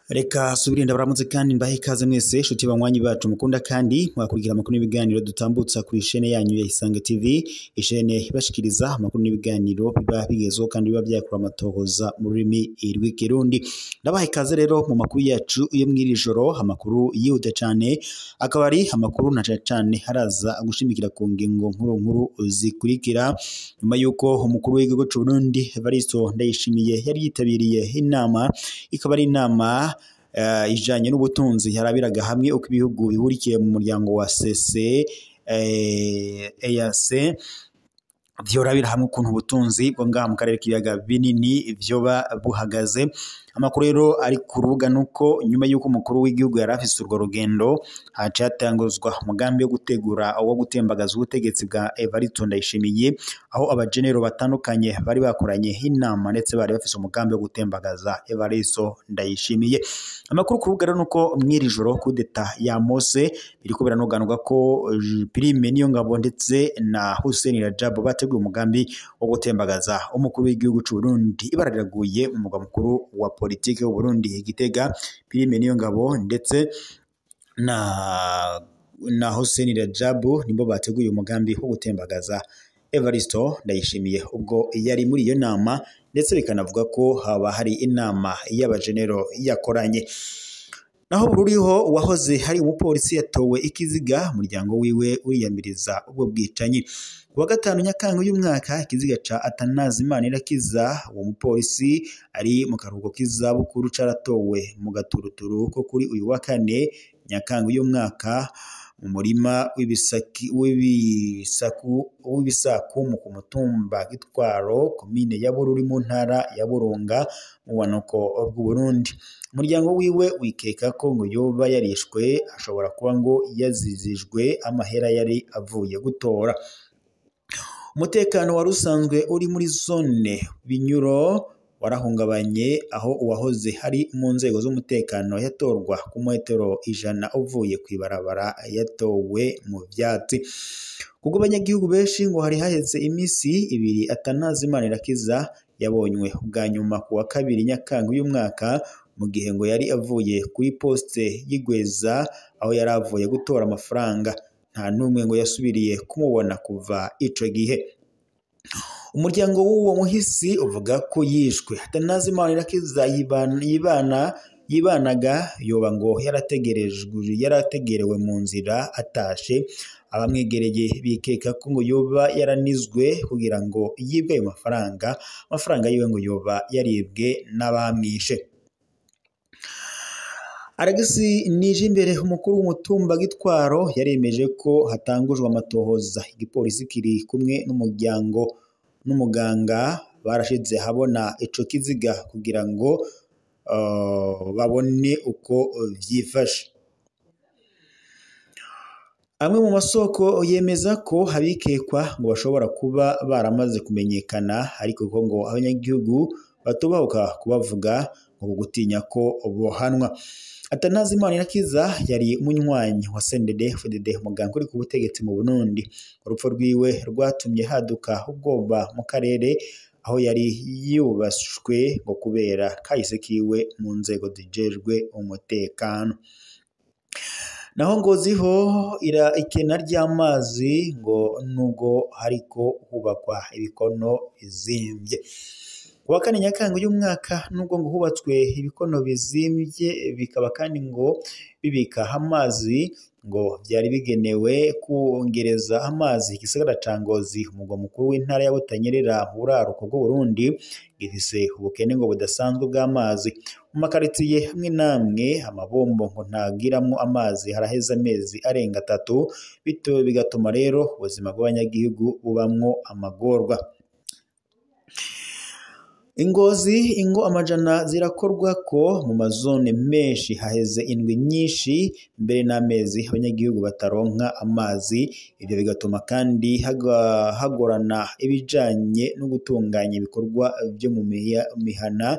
Reka subirinda baramutse kandi mbahe ikaze mwese shuti banywanyi bacu mukunda kandi mwakurikira amakuru n'ibiganiro dutambutsa ku ishene yanyu ya Isange TV, ishene ibashikiriza amakuru n'ibiganiro biba bigezweho kandi biba byakura amatohoza mu rurimi rw'ikirundi. Ndabaha ikaze rero mu makuru yacu yo mw'iri joro, amakuru yihuta cyane akaba ari amakuru na cane cane haraza gushimikira ku ngingo nkuru nkuru zikurikira. Nyuma yuko umukuru w'igihugu c'u Burundi Evaristo Ndayishimiye yari yitabiriye inama, ikaba ari inama ijanye n'ubutunzi yarabiraga hamwe uko ibihugu bihurikiye mu muryango wa CC EAC vyorabira hamwe ukuntu ubutunzi bwo ngaha mu karere k'ibiyaga binini vyoba buhagaze. Amakuru rero ari ku rubuga nuko nyuma y'uko umukuru w'igihugu yari afise urwo rugendo, haciye hatanguzwa umugambi wo gutegura wo gutembagaza ubutegetsi bwa Evaristo Ndayishimiye, aho abajenero batandukanye bari bakoranye inama ndetse bari bafise umugambi wo gutembagaza Evaristo Ndayishimiye. Amakuru ku rubuga rero nuko mw'iri joro kudeta ya Mose biriko biranoganurwa ko Prime Niyongabo ndetse na Hussein Rajab bateguye umugambi wo gutembagaza umukuru w'igihugu c'u Burundi. Ibara riraguye mu mugwa mukuru wa politike y'u Burundi Gitega. Prime Niyongabo ndetse na Hussein Rajab nibo bateguye umugambi wo gutembagaza Evaristo Ndayishimiye ubwo yari muri iyo nama, ndetse bikanavuga ko haba hari inama y'abajenero yakoranye. Naho Bururiho uwahoze hari umupolisi yatowe ikiziga, umuryango wiwe uriyamiriza ubwo bwicanyi. Kuwa gatanu Nyakanga uyu mwaka, ikiziga ca Atanazi Manirakiza, uwo mupolisi ari mu karuhuko k'izabukuru, caratowe mu gaturuturu ko kuri uyu wa kane Nyakanga uyu mwaka mu murima w'ibisaku ku mutumba Gitwaro, komine ya Bururi mu ntara ya Burunga mu bumanuko bw'Uburundi. Umuryango wiwe wikeka ko ngo yoba yarishwe, ashobora kuba ngo yazizijwe amahera yari avuye gutora. Umutekano wari usanzwe uri muri zone Binyuro warahungabanye, aho uwahoze hari mu nzego z'umutekano yatorwa ku metero 100 uvuye kw'ibarabara yatowe mu vyatsi. Kubwo abanyagihugu benshi ngo hari haheze imisi ibiri Atanazi Manirakiza yabonywe ubwa nyuma ku wa kabiri Nyakanga uyu mwaka, mu gihe ngo yari avuye kuri poste y'Igweza aho yari avuye gutora amafaranga. Nta n'umwe ngo yasubiriye kumubona kuva ico gihe. Umuryango w'uwo muhisi uvuga ko yishwe. Atanazi Manirakiza yibanaga yoba ngo yarategerewe mu nzira atashe. Abamwegereye bikeka ko ngo yoba yaranizwe kugira ngo yibwe ayo mafaranga. Amafaranga yiwe ngo yoba yaribwe n'abamwishe. Alexis Nijimbere, umukuru w'umutumba Gitwaro, yaremeje ko hatangujwe amatohoza. Igipolisi kiri kumwe n'umuryango n'umuganga barashize habona ico kiziga kugira ngo babone uko vyifashe. Amwe mu masoko yemeza ko habikekwa ngo bashobora kuba baramaze kumenyekana, ariko ko ngo abanyagihugu batubahuka kubavuga ngo gutinya ko bohanwa. Atanazi Manirakiza yari umunywanyi wa CNDD-FDD, umuganga uri ku butegetsi mu Burundi. Urupfu rwiwe rwatumye haduka ubwoba mu karere aho yari yubashwe ngo kubera kahise kiwe mu nzego zijejwe umutekano. Naho Ngoziho ikena ry'amazi ngo nubwo hariko hubakwa ibikono bizimvye. Kuwa kane Nyakanga uyu mwaka, nubwo ngo hubatswe ibikono bizimvye bikaba kandi ngo bibika amazi, ngo vyari bigenewe kongereza amazi igisagara ca Ngozi, umugwa mukuru w'intara ya Butanyerera mu buraruko bw'Uburundi, gifise ubukene ngo budasanzwe bw'amazi. Mu makaritiye hamwe namwe amabombo ngo ntagiramwo amazi haraheze amezi arenga 3, bityo bigatuma rero ubuzima bw'abanyagihugu bubamwo amagorwa. Ingozi ingo amajana zirakorwa ko mu mazone menshi haheze indwi nyinshi mbere n'amezi abanyagihugu bataronka amazi, ivyo bigatuma kandi hagorana ibijanye no gutunganya ibikorwa vyo mu mihana.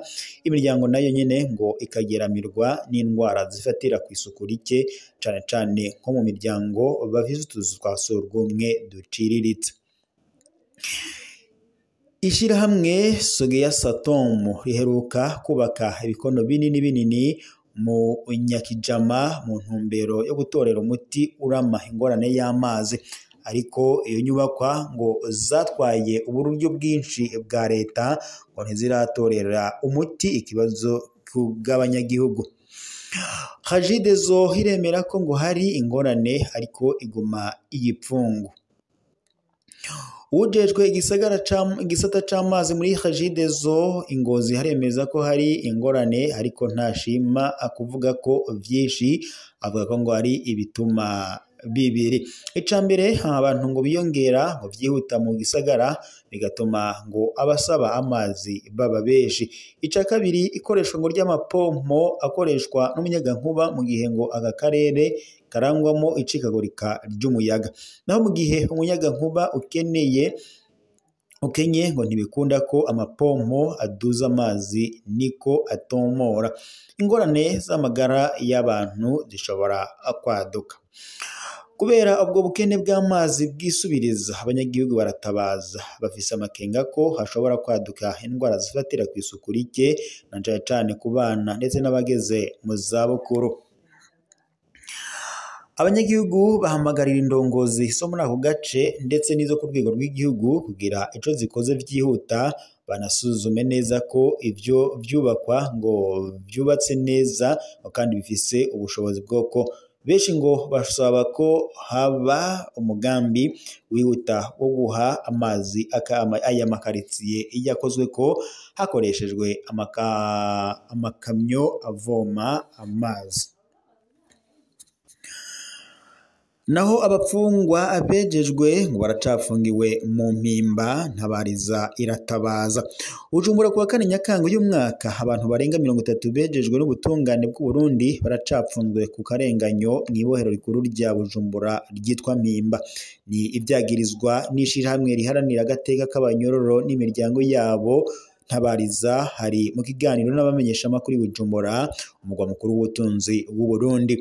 Imiryango nayo nyene ngo ikageramirwa n'indwara zifatira kw'isuku rike, cane cane nko mu miryango bafise utuzu twa surwumwe duciriritse. Ishirahamwe Sogeya Satom riheruka kubaka ibikono binini binini mu Nyakijama mu ntumbero yo gutorera umuti urama ingorane y'amazi, ariko iyo nyubakwa ngo zatwaye uburyo bwinshi bwa leta ngo ntiziratorera umuti ikibazo bw'abanyagihugu. Regideso iremera ko ngo hari ingorane ariko iguma iyipfungu. Uwujejwe igisata c'amazi muri Regideso Ingozi haremeza ko hari ingorane ariko ntashima kuvuga ko vyinshi, avuga ko ngo hari ibituma bibiri. Ica mbere, abantu ngo biyongera ngo vyihuta mu gisagara bigatuma ngo abasaba amazi baba benshi. Ica kabiri, ikoreshwa ngo ry'amapompo akoreshwa n'umuyagankuba mu gihe ngo aka karere karangwamo icikagurika ry'umuyaga. Naho mu gihe umuyagankuba ukenye ngo ntibikunda ko amapompo aduza amazi niko atomora. Ingorane z'amagara y'abantu zishobora kwaduka. Kubera ubwo bukene bw'amazi bwisubiriza, abanyagihugu baratabaza bafise amakenga ko hashobora kwaduka indwara zifatira ku isuku rike na cane cane ku bana ndetse n'abageze mu zabukuru. Abanyagihugu bahamagarira indongozi zo muri ako gace ndetse n'izo ku rwego rw'igihugu kugira ico zikoze vyihuta, banasuzume neza ko ivyo vyubakwa ngo vyubatse neza kandi bifise ubushobozi bwoko. Benshi ngo basaba ko haba umugambi wihuta wo guha amazi aya makaritsiye yakozwe ko hakoreshejwe amakamyo avoma amazi. Naho abapfungwa abejejwe ngo baracafungiwe mu mpimba, ntabariza iratabaza. Bujumbura kuwa kane Nyakanga uyu mwaka, abantu barenga 30 bejejwe n'ubutungane bw'u Burundi baracapfunzwe ku karenganyo mw'ibohero rikuru rya Bujumbura ryitwa Mpimba. Ni ivyagirizwa n'ishirahamwe riharanira agateka k'abanyororo n'imiryango yabo. Ntabariza hari mu kiganiro n'abamenyeshamakuru i Bujumbura, umugwa mukuru w'ubutunzi w'u Burundi.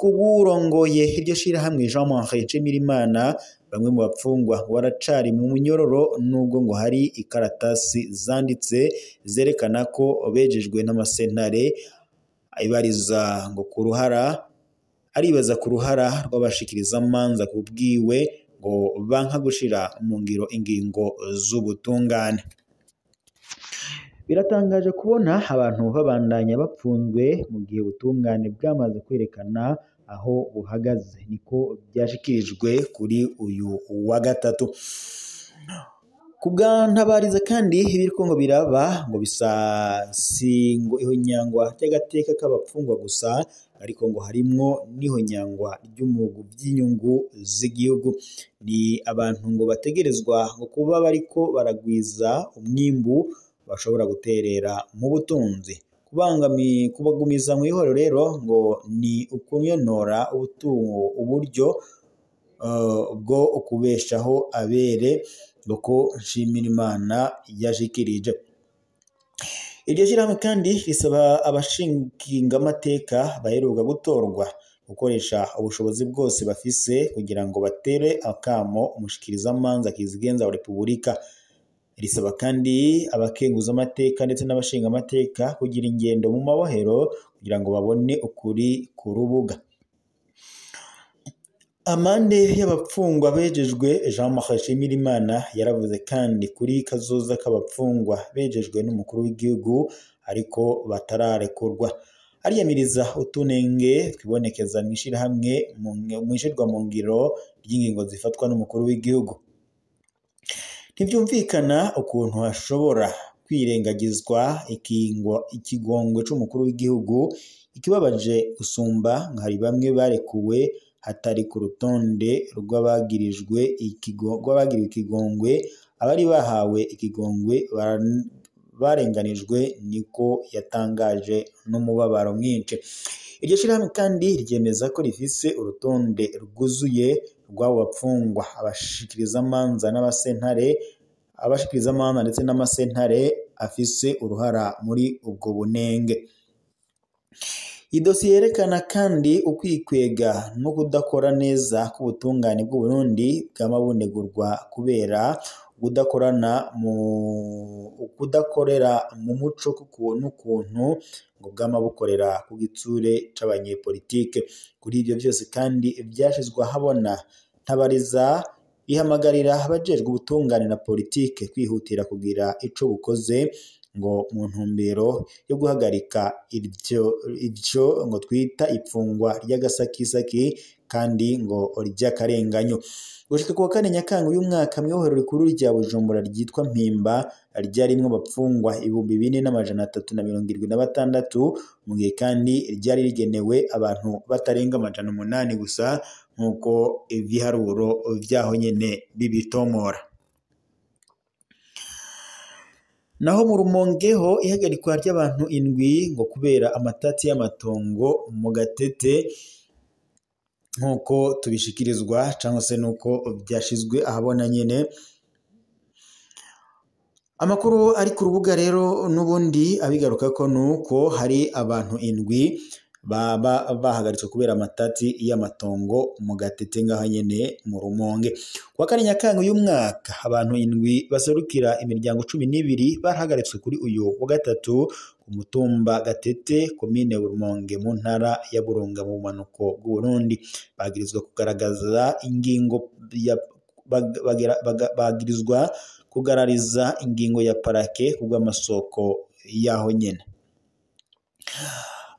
Kuburongoye iryo shirahamwe Jean Marie Nshimirimana, bamwe mu bapfungwa baracari mu munyororo nubwo ngo hari ikaratasi zanditse zerekana ko bejejwe n'amasentare. Ibariza ngo ku ruhara aribaza ku ruhara rw'abashikirizamanza kubwiwe ngo banka gushira mu ngiro ingingo z'ubutungane. Biratangaje kubona abantu babandanya bapfunzwe mu gihe ubutungane bwamaze kwerekana aho buhagaze, niko byashikirijwe kuri uyu wa gatatu. Kubwa Ntabariza kandi ibiriko ngo biraba ngo bisa si ngo ihonyangwa ry'agateka k'abapfungwa gusa, ariko ngo harimwo n'ihonyangwa ry'umugu by'inyungu z'igihugu. Ni abantu ngo bategerezwa ngo kuba bariko baragwiza umwimbu bashobora guterera mu butunzi. Kubagumiza mu ihoro rero ngo ni ukunyonora uburyo bwo ukubeshaho abere, uko Nshimirimana yashikirije. Iryo shirahamwe kandi risaba abashingamateka baheruka gutorwa gukoresha ubushobozi bwose bafise kugira ngo batere akamo umushikirizamanza kizigenza wa Repubulika. Risaba kandi abakenguzamateka ndetse n'abashingamateka kugira ingendo mu mabohero kugira ngo babone ukuri ku rubuga. Amande y'abapfungwa bejejwe, Jean Marie Nshimirimana yaravuze kandi kuri kazoza k'abapfungwa bejejwe n'umukuru w'igihugu ariko batararekurwa. Ariyamiriza utunenge twibonekeza mw'ishirahamwe mw'ishirwa mu ngiro ry'ingingo zifatwa n'umukuru w'igihugu. Ntivyumvikana ukuntu hashobora kwirengagizwa ikigongwe c'umukuru w'igihugu. Ikibabaje gusumba ngo hari bamwe barekuwe hatari ku rutonde rw'abagiriwe ikigongwe, abari bahawe ikigongwe barenganijwe, niko yatangaje n'umubabaro mwinshi. Iryo shirahamwe kandi ryemeza ko rifise urutonde rwuzuye rw'abo bapfungwa, abashikirizamanza n'abasentare, abashikirizamanza ndetse n'amasentare afise uruhara muri ubwo bunenge. Idosiye yerekana kandi ukwikwega no kudakora neza k'ubutungane bw'u Burundi bwama bunegurwa kubera kudakorana mu kudakorera mu muco n'ukuntu ngo bwama bukorera ku gitsure c'abanyepolitike. Kuri ivyo vyose kandi vyashizwe ahabona, Ntabariza ihamagarira abajejwe ubutungane na politike kwihutira kugira ico bukoze ngo mu ntumbero yo guhagarika ivyo ngo twita ipfungwa ry'agasakisaki kandi ngo ry'akarenganyo. Gushika kuwa kane Nyakanga uyu mwaka, mw'ibohero rikuru rya Bujumbura ryitwa Mpimba ryarimwo abapfungwa 4376, mu gihe kandi ryari rigenewe abantu batarenga 800 gusa, nk'uko ibiharuro vyaho nyene bibitomora. Naho mu Rumonge ho ihagarikwa ry'abantu 7 ngo kubera amatati y'amatongo mu Gatete, nk'uko tubishikirizwa cyangwa se nuko byashizwe ahabona nyene. Amakuru ari ku rubuga rero n'ubundi abigaruka ko nuko hari abantu 7 baba bahagaritswe kubera amatati y'amatongo mu Gatete ngaho nyene mu Rumonge. Kuwa kane Nyakanga uyu mwaka, abantu 7 baserukira imiryango 12 barahagaritswe kuri uyu wa gatatu ku mutumba Gatete, komine Rumonge, mu ntara ya Burunga mu bumanuko bw'u Burundi. Bagirizwa kugaragaza ingingo ya bagirizwa kugarariza ingingo ya parake kubw'amasoko yaho nyene.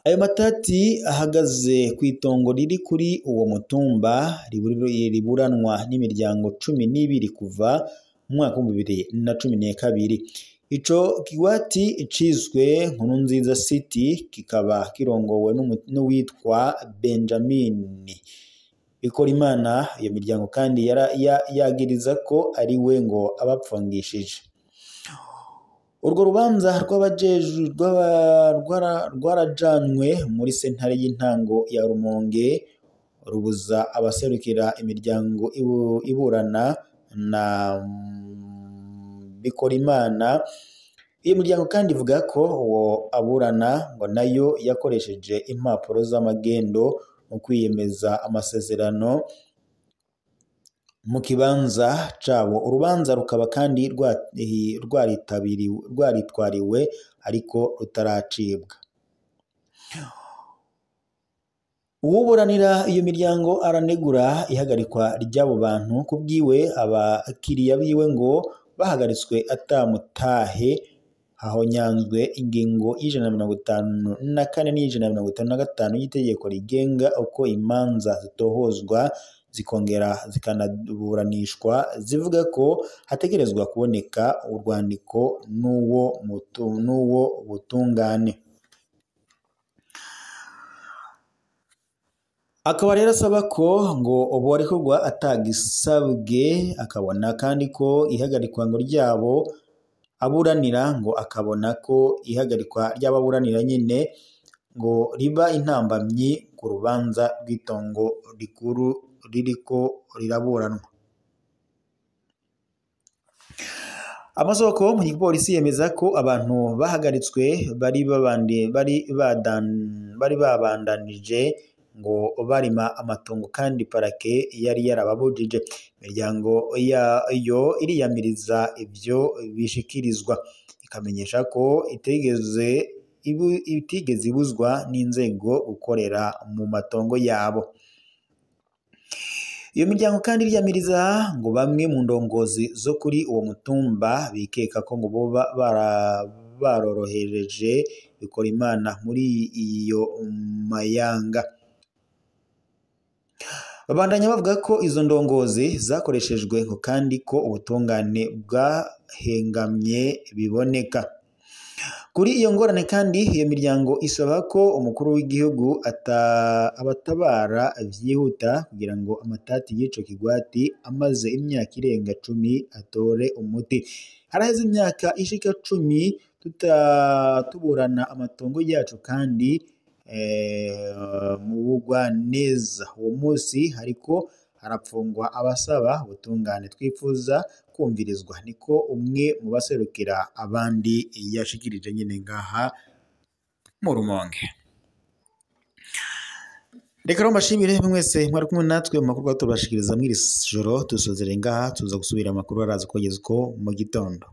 Ayo matati ahagaze ku itongo riri kuri uwo mutumba riburanwa n'imiryango 12 kuva mu mwaka wa 2012. Ico kigwati cizwe Nkurunziza City kikaba kirongowe n'uwitwa Benjamin Bikorimana. Iyo miryango kandi yagiriza ko ari we ngo abapfungishije. Urwo rubanza rwarajanywe muri sentare y'intango ya Rumonge, rubuza abaserukira imiryango iburana na Bikorimana. Iyo miryango kandi ivuga ko uwo aburana ngo nayo yakoresheje impapuro z'amagendo mu kwiyemeza amasezerano mu kibanza cabo. Urubanza rukaba kandi rwaritwariwe ariko rutaracibwa. Uwuburanira iyo miryango aranegura ihagarikwa ry'abo bantu. Kubwiwe, abakiriya biwe ngo bahagaritswe atamutahe, hahonyanzwe ingingo y'154 n'iy'155 y'itegeko rigenga uko imanza zitohozwa zikongera zikanaburanishwa, zivuga ko hategerezwa kuboneka urwandiko n'uwo butungane. Akaba rero asaba ko ngo borekurwa atagisabwe, akabona kandi ko ihagarikwa ngo ryabo aburanira ngo akabona ko ihagarikwa ry'ababuranira nyine ngo riba intambamyi ku rubanza rw'itongo rikuru ririko riraburanwa. Amasoko mu gipolisi yemeza ko abantu bahagaritswe bari babandanije ngo barima amatongo kandi parake yari yarababujije. Imiryango yayo iriyamiriza ivyo bishikirizwa, ikamenyesha ko itigeze ibuzwa n'inzego gukorera mu matongo yabo. Iyo miryango kandi iriyamiriza ngo bamwe mu ndongozi zo kuri uwo mutumba bikeka ko ngo boba barorohereje Bikorimana muri iyo mayanga. Babandanya bavuga ko izo ndongozi zakoreshejwe ngo kandi ko ubutungane bwahengamye biboneka. Kuri iyo ngorane kandi iyo miryango isaba ko umukuru w'igihugu abatabara vyihuta kugira ngo amatati y'ico kigwati amaze imyaka irenga 10 atore umuti. Haraheze imyaka ishika 10 tuburana amatongo yacu kandi mu bugwaneza. Uwo munsi hariko harapfungwa abasaba ubutungane, twifuza kumvirizwa, niko umwe mu baserukira abandi yashikirije nyine ngaha mu Rumonge. Reka rero mbashimire mwese mwari kumwe natwe mu makuru tubashikiriza mw'iri joro. Dusozere ngaha, tuza gusubira amakuru araza kugeza uko mu gitondo.